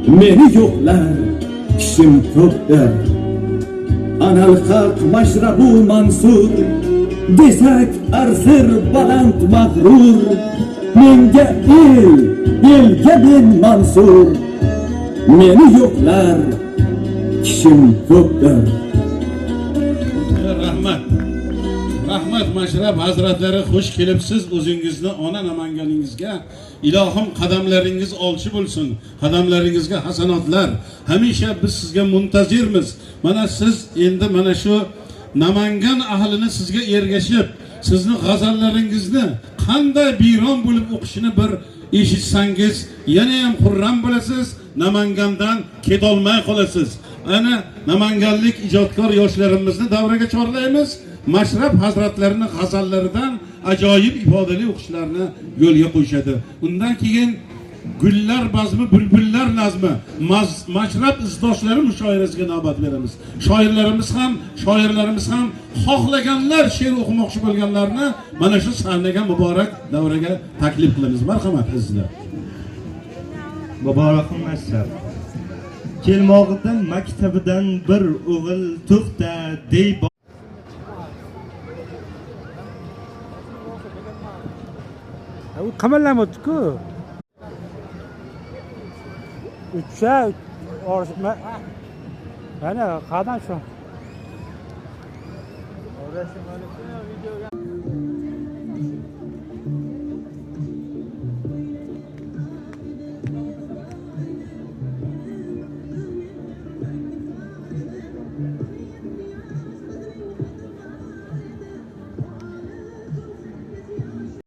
Meni yo'qlar kishim ko'pdir. Anal haq mashrabu mansur, desak arzir baland mag'rur. Menga el, elga men mansur. Meni yo'qlar kishim ko'pdir. Rahmat. Rahmat Mashrab hazratlari, xush kelibsiz o'zingizni ona Namanganingizga. Ilohim qadamlaringiz olchi bo'lsin, qadamlaringizga hasanotlar. Hamisha biz sizga muntazirmiz. Mana siz endi mana shu Namangan ahlini sizga ergashib, sizni g'azallaringizni qanday biyron bo'lib o'qishini bir eshitsangiz, yana ham xurram bo'lasiz, Namangandan ketolmay qolasiz. Ana namanganlik ijodkor yoshlarimizni davraga chorlaymiz. Mashrab hazratlarini g'azallaridan ajoyib ifodali o'qishlarni yo'lga qo'yishadi. Undan keyin gullar bazmi, bulbullar nazmi, Mashrab izdoshlari mushoirasiga navbat beramiz. Shoirlarimiz ham xohlaganlar she'r o'qimoqchi bo'lganlarni mana shu sahnaga, muborak davraga taklif qilamiz. Marhamat, azizlar. Muborakim Mashrab. Kelmog'idan maktabidan bir o'g'il to'xta dey. U qimirlamayapti-ku. Uchsa mana qadam shu.